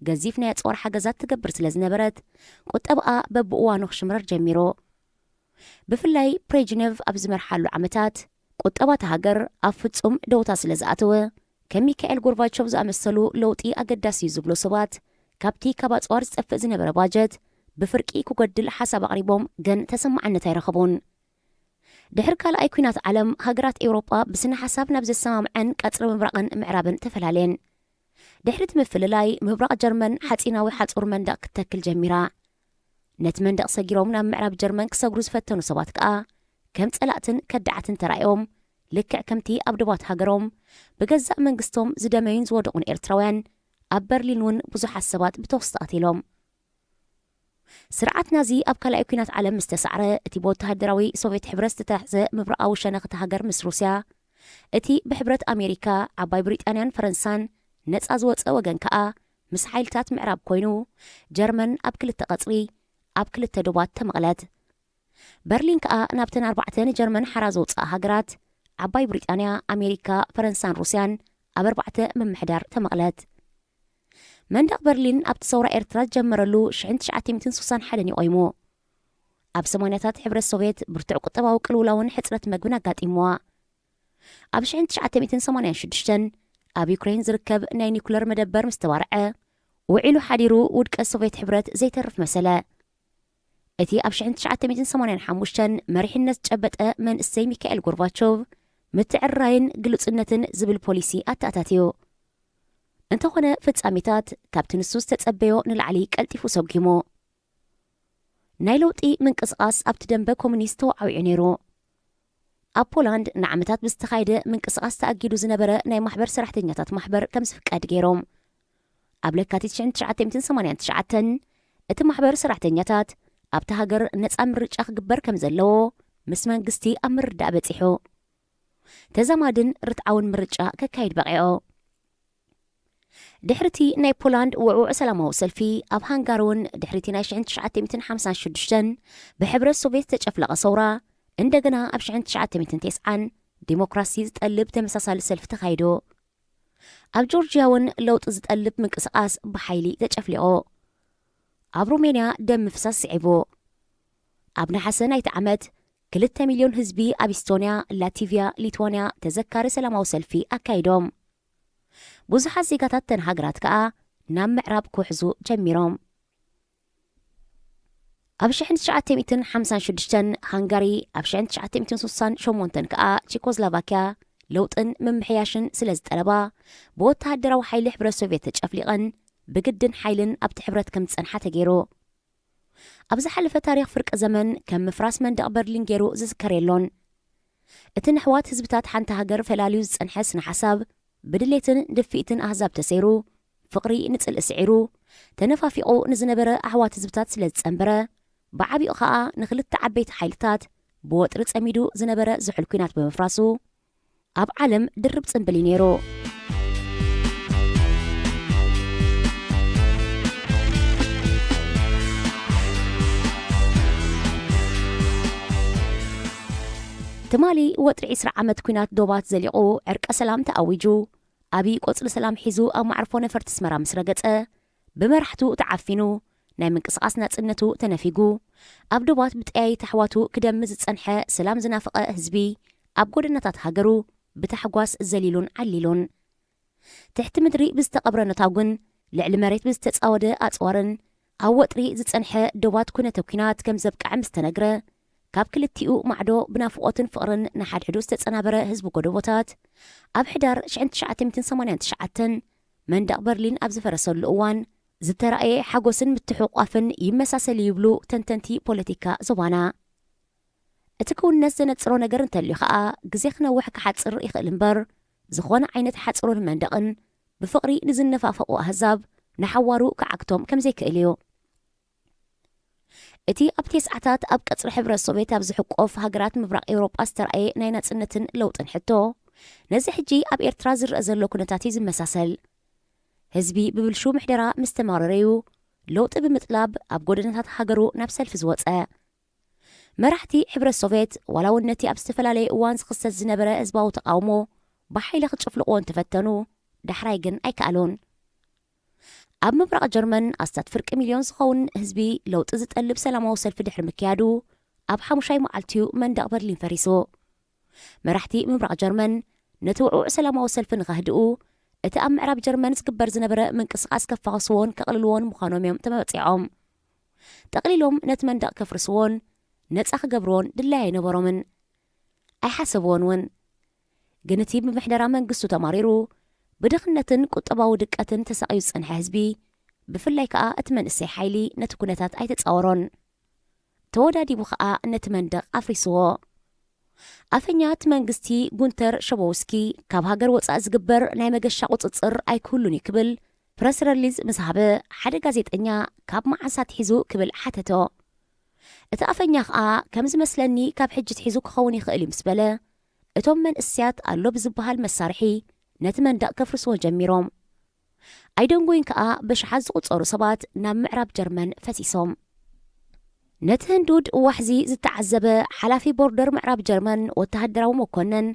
ገዚፍ ናይ ኣጽዋር ሓገዛት ትገብር ስለ ዝነበረት ቁጠባኣ በብእዋኑ ክሽምረር ጀሚሩ። ብፍላይ ፕሬጅነቭ ኣብ ዝመርሓሉ ዓመታት ቁጠባ እታ ሃገር ኣብ ፍጹም ደውታ ስለ ዝኣተወ ከም ሚካኤል ጎርባቾቭ ዝኣመሰሉ ለውጢ ኣገዳሲ እዩ ዝብሉ ሰባት ካብቲ ካብ ኣጽዋር ዝጠፍእ ዝነበረ ባጀት ብፍርቂ ክጎድል ሓሳብ ኣቕሪቦም ግን ተሰማዕነት ኣይረኸቡን። ድሕሪ ካልኣይ ኲናት ዓለም፣ ሃገራት ኤውሮጳ ብስነ ሓሳብ ናብ ዘሰማምዐን ቀጽሪ ምብራቕን ምዕራብን ተፈላለየን። ድሕሪ እቲ ምፍልላይ፣ ምብራቕ ጀርመን ሓጺናዊ ሓጹር መንደቕ ክትተክል ጀሚራ። ነቲ መንደቕ ሰጊሮም ናብ ምዕራብ ጀርመን ክሰግሩ ዝፈተኑ ሰባት ከኣ ከም ጸላእትን ከዳዓትን ተራእዮም፣ ልክዕ ከምቲ ኣብ ዶባት ሃገሮም ብገዛእ መንግስቶም ዝደመዩን ዝወደቑን ኤርትራውያን ኣብ በርሊን እውን ብዙሓት ሰባት ብተኹሲ ተቐቲሎም። ስርዓት ናዚ ኣብ ካልኣይ ኲናት ዓለም ምስ ተሳዕረ፣ እቲ ብወተሃደራዊ ሶቭየት ሕብረት ዝተታሕዘ ምብራቓዊ ሸነኽ እታ ሃገር ምስ ሩስያ፣ እቲ ብሕብረት ኣሜሪካ፣ ዓባይ ብሪጣንያን ፈረንሳን ነጻ ዝወጸ ወገን ከኣ ምስ ሓይልታት ምዕራብ ኮይኑ፣ ጀርመን ኣብ ክልተ ቀጽሪ፣ ኣብ ክልተ ዶባት ተመቕለት። በርሊን ከኣ ናብተን ኣርባዕተ ንጀርመን ሓራ ዘውጽኣ ሃገራት፣ ዓባይ ብሪጣንያ፣ ኣሜሪካ፣ ፈረንሳን ሩስያን፣ ኣብ ኣርባዕተ ምምሕዳር ተመቕለት። መንደቕ በርሊን ኣብቲ ሰውራ ኤርትራ ዝጀመረሉ ሽሕን ትሽዓተ ሚእትን ስሳን ሓደን እዩ ቆይሙ። ኣብ ሰማንያታት ሕብረት ሶቭየት ብርቱዕ ቁጠባዊ ቅልውላውን ሕጽረት መግብን ኣጋጢምዋ። ኣብ ሽሕን ትሽዓተ ሚእትን ሰማንያን ሽዱሽተን ኣብ ዩክሬን ዝርከብ ናይ ኒኩለር መደበር ምስ ተባርዐ፣ ውዒሉ ሓዲሩ ውድቀት ሶቭየት ሕብረት ዘይተርፍ መሰለ። እቲ ኣብ ሽሕን ትሽዓተ ሚእትን ሰማንያን ሓሙሽተን መሪሕነት ዝጨበጠ መንእሰይ ሚካኤል ጎርባቾቭ፣ ምትዕርራይን ግሉጽነትን ዝብል ፖሊሲ ኣተኣታትዩ። እንተኾነ፣ ፍጻሜታት ካብቲ ንሱ ዝተጸበዮ ንላዕሊ ቀልጢፉ ሰጒሙ። ናይ ለውጢ ምንቅስቓስ ኣብቲ ደንበ ኮሙኒስት ተወዓዊዑ ነይሩ። ኣብ ፖላንድ ንዓመታት ብዝተኻየደ ምንቅስቓስ ተኣጊዱ ዝነበረ ናይ ማሕበር ሰራሕተኛታት ማሕበር ከም ዝፍቀድ ገይሮም። ኣብ ለካቲት ሽሕን ትሽዓተ ሚእትን ሰማንያን ትሽዓተን፣ እቲ ማሕበር ሰራሕተኛታት ኣብቲ ሃገር ነጻ ምርጫ ክግበር ከም ዘለዎ ምስ መንግስቲ ኣብ ምርዳእ በጺሑ። ተዛማድን ርትዓውን ምርጫ ከካይድ በቒዑ። ድሕሪቲ ናይ ፖላንድ ውዕዉዕ ሰላማዊ ሰልፊ፣ ኣብ ሃንጋሪ እውን ድሕሪቲ ናይ ሽሕን ትሽዓተ ሚእትን ሓምሳን ሽዱሽተን ብሕብረት ሶቭየት ዝተጨፍለቐ ሰውራ፣ እንደገና ኣብ ሽሕን ትሽዓተ ሚእትን ተስዓን ዲሞክራሲ ዝጠልብ ተመሳሳሊ ሰልፊ ተኻይዱ። ኣብ ጆርጅያ እውን ለውጢ ዝጠልብ ምንቅስቓስ ብሓይሊ ተጨፍሊቑ። ኣብ ሩሜንያ ደም ምፍሳስ ስዒቡ። ኣብ ነሓሰ ናይቲ ዓመት ክልተ ሚልዮን ህዝቢ ኣብ ኢስቶንያ፣ ላቲቭያ፣ ሊትዋንያ ተዘካሪ ሰላማዊ ሰልፊ ኣካይዶም። ብዙሓት ዜጋታት ተን ሃገራት ከኣ ናብ ምዕራብ ክውሕዙ ጀሚሮም። ኣብ ሽሕን ትሽዓተ ሚእትን ሓምሳን ሽዱሽተን ሃንጋሪ፣ ኣብ ሽሕን ትሽዓተ ሚእትን ስሳን ሸሞንተን ከኣ ቺኮስላቫኪያ ለውጥን ምምሕያሽን ስለ ዝጠለባ፣ ብወተሃደራዊ ሓይሊ ሕብረት ሶቭየት ተጨፍሊቐን ብግድን ሓይልን ኣብቲ ሕብረት ከም ዝጸንሓ ተገይሩ። ኣብ ዝሓለፈ ታሪኽ ፍርቂ ዘመን ከም ምፍራስ መንደቕ በርሊን ገይሩ ዝዝከር የሎን። እቲ ነሕዋት ህዝብታት ሓንቲ ሃገር ፈላልዩ ዝጸንሐ ስነ ሓሳብ፣ ብድሌትን ድፍኢትን ኣህዛብ ተሰይሩ፣ ፍቕሪ ንጽልኢ ስዒሩ፣ ተነፋፊቑ ንዝነበረ ኣሕዋት ህዝብታት ስለ ዝጸንበረ፣ ብዓቢኡ ኸኣ ንኽልተ ዓበይቲ ሓይልታት ብወጥሪ ጸሚዱ ዝነበረ ዝሑል ኲናት ብምፍራሱ፣ ኣብ ዓለም ድርብ ጽምብል እዩ ነይሩ። ትማሊ ወጥሪ ዕስራ ዓመት ኲናት ዶባት ዘሊቑ ዕርቀ ሰላም ተኣዊጁ፣ ኣብይ ቆጽሊ ሰላም ሒዙ ኣብ መዕርፎ ነፈርቲ ኣስመራ ምስ ረገጸ፣ ብመራሕቱ ተዓፊኑ፣ ናይ ምንቅስቓስ ናጽነቱ ተነፊጉ፣ ኣብ ዶባት ብጠያይቲ ኣሕዋቱ ክደሚ ዝጸንሐ ሰላም ዝናፈቐ ህዝቢ፣ ኣብ ጎደናታት ሃገሩ ብታሕጓስ ዘሊሉን ዓሊሉን። ትሕቲ ምድሪ ብዝተቐብረ ነታጉን ልዕሊ መሬት ብዝተጻወደ ኣጽዋርን ኣብ ወጥሪ ዝጸንሐ ዶባት ኩነተ ኲናት ከም ዘብቅዐ ምስ ተነግረ፣ ካብ ክልቲኡ ማዕዶ ብናፍቖትን ፍቕርን ንሓድሕዱ ዝተጸናበረ ህዝቢ ጎደቦታት፣ ኣብ ሕዳር ሽሕን ትሽዓተ ሚእትን ሰማንያን ትሽዓተን መንደቕ በርሊን ኣብ ዝፈረሰሉ እዋን ዝተራእየ ሓጎስን ምትሕቑቋፍን ይመሳሰል ይብሉ ተንተንቲ ፖለቲካ ዞባና። እቲ ክውንነት ዘነጽሮ ነገር እንተልዩ ኸኣ፣ ግዜ ክነውሕ ክሓጽር ይኽእል እምበር፣ ዝኾነ ዓይነት ሓጽሩን መንደቕን ብፍቕሪ ንዝነፋፈቑ ኣህዛብ ንሓዋሩ ክዓግቶም ከም ዘይክእል እዩ። እቲ ኣብ ተስዓታት ኣብ ቀጽሪ ሕብረት ሶቭየት ኣብ ዝሕቆፍ ሃገራት ምብራቕ ኤውሮጳ ዝተራእየ ናይ ናጽነትን ለውጥን ሕቶ፣ ነዚ ሕጂ ኣብ ኤርትራ ዝረኣ ዘሎ ኩነታት እዩ ዝመሳሰል። ህዝቢ ብብልሹው ምሕደራ ምስ ተማረረ እዩ ለውጢ ብምጥላብ ኣብ ጎደናታት ሃገሩ ናብ ሰልፊ ዝወጸ። መራሕቲ ሕብረት ሶቭየት፣ ዋላ እውን ነቲ ኣብ ዝተፈላለየ እዋን ዝኽሰት ዝነበረ ህዝባዊ ተቓውሞ ብሓይሊ ክጭፍልቕዎ እንተፈተኑ፣ ዳሕራይ ግን ኣይከኣሉን። ኣብ ምብራቕ ጀርመን ኣስታት ፍርቂ ሚልዮን ዝኸውን ህዝቢ ለውጢ ዝጠልብ ሰላማዊ ሰልፊ ድሕሪ ምክያዱ፣ ኣብ ሓሙሻይ መዓልቲ'ዩ መንደቕ በርሊን ፈሪሱ። መራሕቲ ምብራቕ ጀርመን ነቲ ውዕዉዕ ሰላማዊ ሰልፊ ንኸህድኡ፣ እቲ ኣብ ምዕራብ ጀርመን ዝግበር ዝነበረ ምንቅስቓስ ከፋኽስዎን ከቕልልዎን ምዃኖም እዮም ተመጺዖም። ጠቕሊሎም ነቲ መንደቕ ከፍርስዎን ነጻ ክገብርዎን ድላይ ኣይነበሮምን። ኣይሓሰብዎን እውን። ግን እቲ ብምሕደራ መንግስቱ ተማሪሩ፣ ብድኽነትን ቁጠባዊ ድቀትን ተሳቕዩ ዝጸንሐ ህዝቢ፣ ብፍላይ ከኣ እቲ መንእሰይ ሓይሊ ነቲ ኩነታት ኣይተጻወሮን። ተወዳዲቡ ከኣ ነቲ መንደቕ ኣፍሪስዎ። ኣፈኛ እቲ መንግስቲ ጉንተር ሸቦውስኪ፣ ካብ ሃገር ወጻኢ ዝግበር ናይ መገሻ ቁጽጽር ኣይክህሉን እዩ ክብል ፕረስ ረሊዝ ምስ ሃበ፣ ሓደ ጋዜጠኛ ካብ መዓስ ኣትሒዙ ክብል ሓተቶ። እቲ ኣፈኛ ከኣ ከም ዝመስለኒ ካብ ሕጂ ኣትሒዙ ክኸውን ይኽእል እዩ ምስ በለ፣ እቶም መንእሰያት ኣሎ ብዝበሃል መሳርሒ ነቲ መንደቕ ከፍርስዎ ጀሚሮም። ኣይደንጎይን ከኣ ብሽሓት ዝቑጸሩ ሰባት ናብ ምዕራብ ጀርመን ፈሲሶም። ነቲ ህንዱድ ዋሕዚ ዝተዓዘበ ሓላፊ ቦርደር ምዕራብ ጀርመን ወተሃደራዊ መኮነን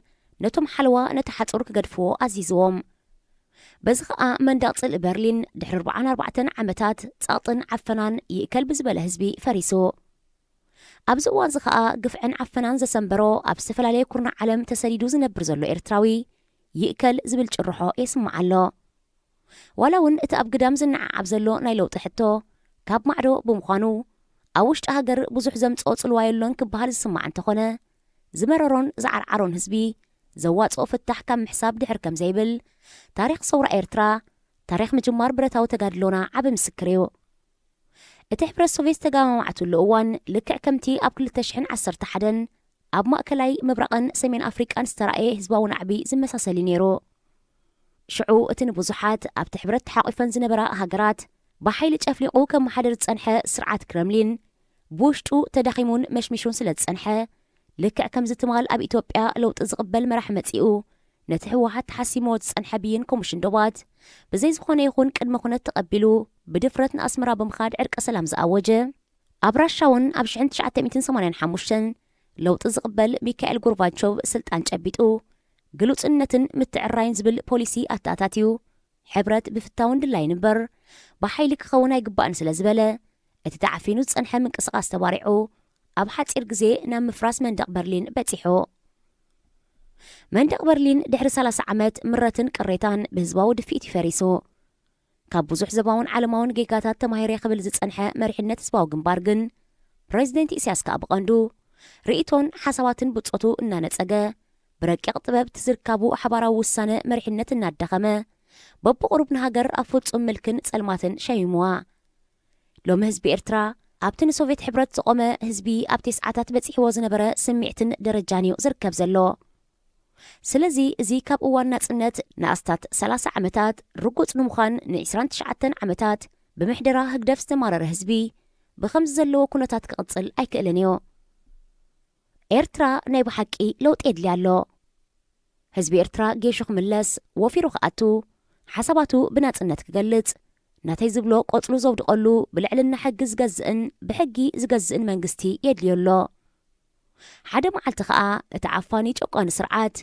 ነቶም ሓለዋ ነቲ ሓጹር ክገድፍዎ ኣዚዝዎም። በዚ ኸኣ መንደቕ ጽልኢ በርሊን ድሕሪ ኣርብዓን ኣርባዕተን ዓመታት ጸቕጥን ዓፈናን ይእከል ብዝበለ ህዝቢ ፈሪሱ። ኣብዚ እዋንዚ ኸኣ ግፍዕን ዓፈናን ዘሰንበሮ ኣብ ዝተፈላለየ ኩርናዕ ዓለም ተሰዲዱ ዝነብር ዘሎ ኤርትራዊ ይእከል ዝብል ጭርሖ የስምዕ ኣሎ። ዋላ እውን እቲ ኣብ ግዳም ዝነዓዓብ ዘሎ ናይ ለውጢ ሕቶ ካብ ማዕዶ ብምዃኑ፣ ኣብ ውሽጢ ሃገር ብዙሕ ዘምጽኦ ጽልዋ የሎን ክበሃል ዝስማዕ እንተኾነ፣ ዝመረሮን ዝዓርዓሮን ህዝቢ ዘዋጽኦ ፍታሕ ካብ ምሕሳብ ድሕር ከም ዘይብል ታሪኽ ሰውራ ኤርትራ፣ ታሪኽ ምጅማር ብረታዊ ተጋድሎና ዓቢ ምስክር እዩ። እቲ ሕብረት ሶቪየት ዝተጋማማዓትሉ እዋን ልክዕ ከምቲ ኣብ ክልተ ሽሕን ዓሰርተ ሓደን ኣብ ማእከላይ ምብራቕን ሰሜን ኣፍሪቃን ዝተራእየ ህዝባዊ ናዕቢ ዝመሳሰል እዩ ነይሩ። ሽዑ እቲ ንብዙሓት ኣብቲ ሕብረት ተሓቒፈን ዝነበራ ሃገራት ብሓይሊ ጨፍሊቑ ከመሓድር ዝጸንሐ ስርዓት ክረምሊን ብውሽጡ ተዳኺሙን መሽሚሹን ስለ ዝጸንሐ፣ ልክዕ ከምዚ ትማል ኣብ ኢትዮጵያ ለውጢ ዝቕበል መራሒ መጺኡ ነቲ ህወሓት ተሓሲምዎ ዝጸንሐ ብይን ኮሚሽን ዶባት ብዘይ ዝኾነ ይኹን ቅድመ ኩነት ተቐቢሉ ብድፍረት ንኣስመራ ብምኻድ ዕርቀ ሰላም ዝኣወጀ፣ ኣብ ራሻ እውን ኣብ ሽሕን ትሽዓተ ሚእትን ሰማንያን ሓሙሽተን ለውጢ ዝቕበል ሚካኤል ጎርባቾቭ ስልጣን ጨቢጡ ግሉጽነትን ምትዕራይን ዝብል ፖሊሲ ኣተኣታትዩ ሕብረት ብፍታውን ድላይን እምበር ብሓይሊ ክኸውን ኣይግባእን ስለ ዝበለ፣ እቲ ተዓፊኑ ዝጸንሐ ምንቅስቓስ ተባሪዑ ኣብ ሓጺር ግዜ ናብ ምፍራስ መንደቕ በርሊን በጺሑ። መንደቕ በርሊን ድሕሪ ሰላሳ ዓመት ምረትን ቅሬታን ብህዝባዊ ድፍኢት እዩ ፈሪሱ። ካብ ብዙሕ ዞባውን ዓለማውን ጌጋታት ተማሂረ ክብል ዝጸንሐ መሪሕነት ህዝባዊ ግንባር ግን፣ ፕረዚደንት ኢሳያስ ከኣ ብቐንዱ ርእይቶን ሓሳባትን ብጾቱ እናነጸገ፣ ብረቂቕ ጥበብ እቲ ዝርካቡ ሓባራዊ ውሳነ መሪሕነት እናዳኸመ፣ በብቑሩብ ንሃገር ኣብ ፍጹም ምልክን ጸልማትን ሸሚምዋ። ሎሚ ህዝቢ ኤርትራ ኣብቲ ንሶቪየት ሕብረት ዝቖመ ህዝቢ ኣብ ተስዓታት በጺሕዎ ዝነበረ ስምዒትን ደረጃን እዩ ዝርከብ ዘሎ። ስለዚ እዚ ካብ እዋን ናጽነት ንኣስታት ሰላሳ ዓመታት ርጉጽ ንምዃን ንዒስራን ትሽዓተን ዓመታት ብምሕደራ ህግደፍ ዝተማረረ ህዝቢ ብኸምዚ ዘለዎ ኩነታት ክቕጽል ኣይክእልን እዩ። ኤርትራ ናይ ብሓቂ ለውጢ የድልያ ኣሎ። ህዝቢ ኤርትራ ጌሹ ክምለስ፣ ወፊሩ ክኣቱ፣ ሓሳባቱ ብናጽነት ክገልጽ፣ ናተይ ዝብሎ ቆጽሉ ዘውድቐሉ ብልዕልና ሕጊ ዝገዝእን ብሕጊ ዝገዝእን መንግስቲ የድልዮ ኣሎ። ሓደ መዓልቲ ኸኣ እቲ ዓፋኒ ጨቋኒ ስርዓት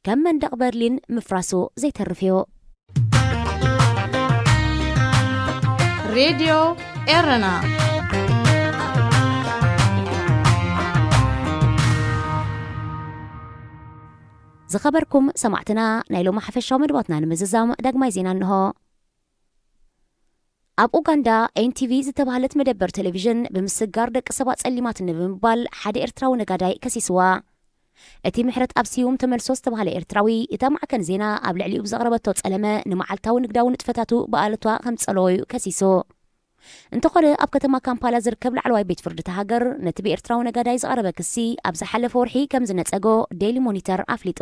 ከም መንደቕ በርሊን ምፍራሱ ዘይተርፍ እዩ። ሬድዮ ኤረና። ዝኸበርኩም ሰማዕትና፣ ናይ ሎሚ ሓፈሻዊ መደባትና ንምዝዛም ዳግማይ ዜና እንሆ። ኣብ ኡጋንዳ ኤንቲቪ ዝተባህለት መደበር ቴሌቪዥን ብምስጋር ደቂ ሰባት ጸሊማትኒ ብምባል ሓደ ኤርትራዊ ነጋዳይ ከሲስዋ። እቲ ምሕረት ኣብ ስዩም ተመልሶ ዝተባህለ ኤርትራዊ፣ እታ ማዕከን ዜና ኣብ ልዕሊኡ ብዘቕረበቶ ጸለመ ንመዓልታዊ ንግዳዊ ንጥፈታቱ ብኣሉታ ከም ዝጸለዎ እዩ ከሲሱ። እንተኾነ ኣብ ከተማ ካምፓላ ዝርከብ ላዕለዋይ ቤት ፍርዲ እታ ሃገር ነቲ ብኤርትራዊ ነጋዳይ ዝቐረበ ክሲ ኣብ ዝሓለፈ ወርሒ ከም ዝነጸጎ ዴይሊ ሞኒተር ኣፍሊጡ።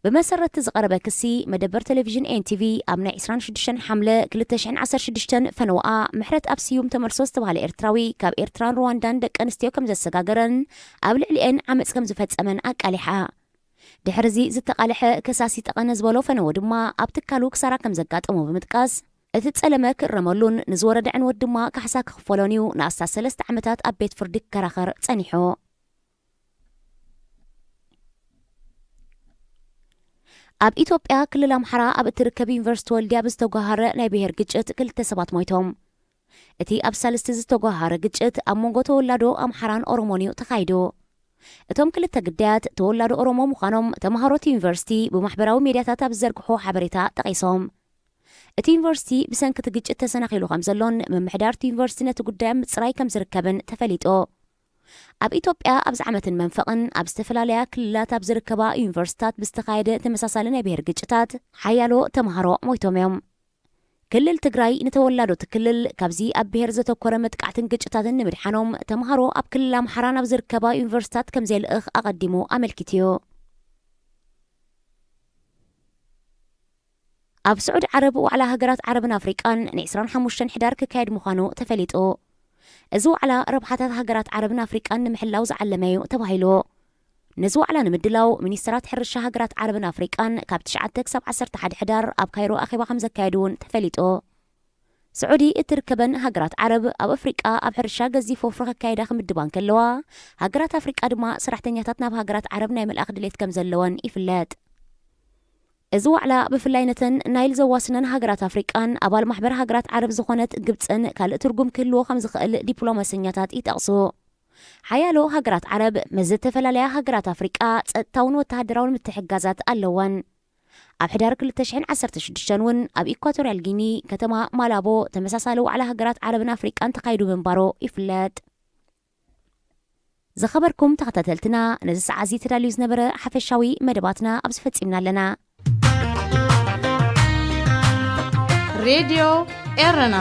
ብመሰረት ዝቐረበ ክሲ፣ መደበር ቴሌቪዥን ኤንቲቪ ኣብ ናይ ዕስራን ሽዱሽተን ሓምለ ክልተ ሽሕን ዓሰርተ ሽዱሽተን ፈነወኣ ምሕረት ኣብ ስዩም ተመልሶ ዝተባህለ ኤርትራዊ ካብ ኤርትራን ሩዋንዳን ደቂ ኣንስትዮ ከም ዘሰጋገረን ኣብ ልዕሊኤን ዓመጽ ከም ዝፈጸመን ኣቃሊሓ። ድሕሪ እዚ ዝተቓልሐ ከሳሲ ጠቐነ ዝበሎ ፈነወ ድማ ኣብ ትካሉ ክሳራ ከም ዘጋጠሞ ብምጥቃስ፣ እቲ ጸለመ ክእረመሉን ንዝወረደ ዕንወት ድማ ካሕሳ ክኽፈሎን እዩ ንኣስታት ሰለስተ ዓመታት ኣብ ቤት ፍርዲ ክከራኸር ጸኒሑ። ኣብ ኢትዮጵያ ክልል ኣምሓራ ኣብ እትርከብ ዩኒቨርሲቲ ወልድያ ብዝተጓሃረ ናይ ብሄር ግጭት ክልተ ሰባት ሞይቶም። እቲ ኣብ ሳልስቲ ዝተጓሃረ ግጭት ኣብ መንጎ ተወላዶ ኣምሓራን ኦሮሞን እዩ ተኻይዱ። እቶም ክልተ ግዳያት ተወላዶ ኦሮሞ ምዃኖም ተምሃሮ እቲ ዩኒቨርሲቲ ብማሕበራዊ ሜድያታት ኣብ ዝዘርግሖ ሓበሬታ ጠቒሶም። እቲ ዩኒቨርሲቲ ብሰንኪ እቲ ግጭት ተሰናኺሉ ከም ዘሎን ምምሕዳር እቲ ዩኒቨርሲቲ ነቲ ጉዳይ ኣብ ምጽራይ ከም ዝርከብን ተፈሊጡ። ኣብ ኢትዮጵያ ኣብዚ ዓመትን መንፈቕን ኣብ ዝተፈላለያ ክልላት ኣብ ዝርከባ ዩኒቨርሲታት ብዝተኻየደ ተመሳሳሊ ናይ ብሔር ግጭታት ሓያሎ ተምሃሮ ሞይቶም እዮም። ክልል ትግራይ ንተወላዶቲ ክልል ካብዚ ኣብ ብሔር ዘተኮረ መጥቃዕትን ግጭታትን ንምድሓኖም ተምሃሮ ኣብ ክልል ኣምሓራ ናብ ዝርከባ ዩኒቨርሲታት ከም ዘየልእኽ ኣቐዲሙ ኣመልኪቱ እዩ። ኣብ ስዑዲ ዓረብ ዋዕላ ሃገራት ዓረብን ኣፍሪቃን ን25 ሕዳር ክካየድ ምዃኑ ተፈሊጡ። እዚ ዋዕላ ረብሓታት ሃገራት ዓረብን ኣፍሪቃን ንምሕላው ዝዓለመ እዩ ተባሂሉ። ነዚ ዋዕላ ንምድላው ሚኒስትራት ሕርሻ ሃገራት ዓረብን ኣፍሪቃን ካብ ትሽዓተ ክሳብ ዓሰርተ ሓደ ሕዳር ኣብ ካይሮ ኣኼባ ከም ዘካየዱ እውን ተፈሊጡ። ስዑዲ እትርከበን ሃገራት ዓረብ ኣብ ኣፍሪቃ ኣብ ሕርሻ ገዚፍ ወፍሪ ከካየዳ ክምድባ እንከለዋ፣ ሃገራት ኣፍሪቃ ድማ ሰራሕተኛታት ናብ ሃገራት ዓረብ ናይ ምልኣኽ ድሌት ከም ዘለወን ይፍለጥ። እዚ ዋዕላ ብፍላይ ነተን ናይል ዘዋስነን ሃገራት ኣፍሪቃን ኣባል ማሕበር ሃገራት ዓረብ ዝኾነት ግብፅን ካልእ ትርጉም ክህልዎ ከም ዝኽእል ዲፕሎማሰኛታት ይጠቕሱ። ሓያሎ ሃገራት ዓረብ ምስ ዝተፈላለያ ሃገራት ኣፍሪቃ ጸጥታውን ወተሃደራውን ምትሕግጋዛት ኣለወን። ኣብ ሕዳር ክልተ ሽሕን ዓሰርተ ሽዱሽተን እውን ኣብ ኢኳቶርያል ጊኒ ከተማ ማላቦ ተመሳሳሊ ዋዕላ ሃገራት ዓረብን ኣፍሪቃን ተኻይዱ ምንባሩ ይፍለጥ። ዝኸበርኩም ተኸታተልትና፣ ነዚ ሰዓት እዚ ተዳልዩ ዝነበረ ሓፈሻዊ መደባትና ኣብዚ ፈጺምና ኣለና። ሬድዮ ኤረና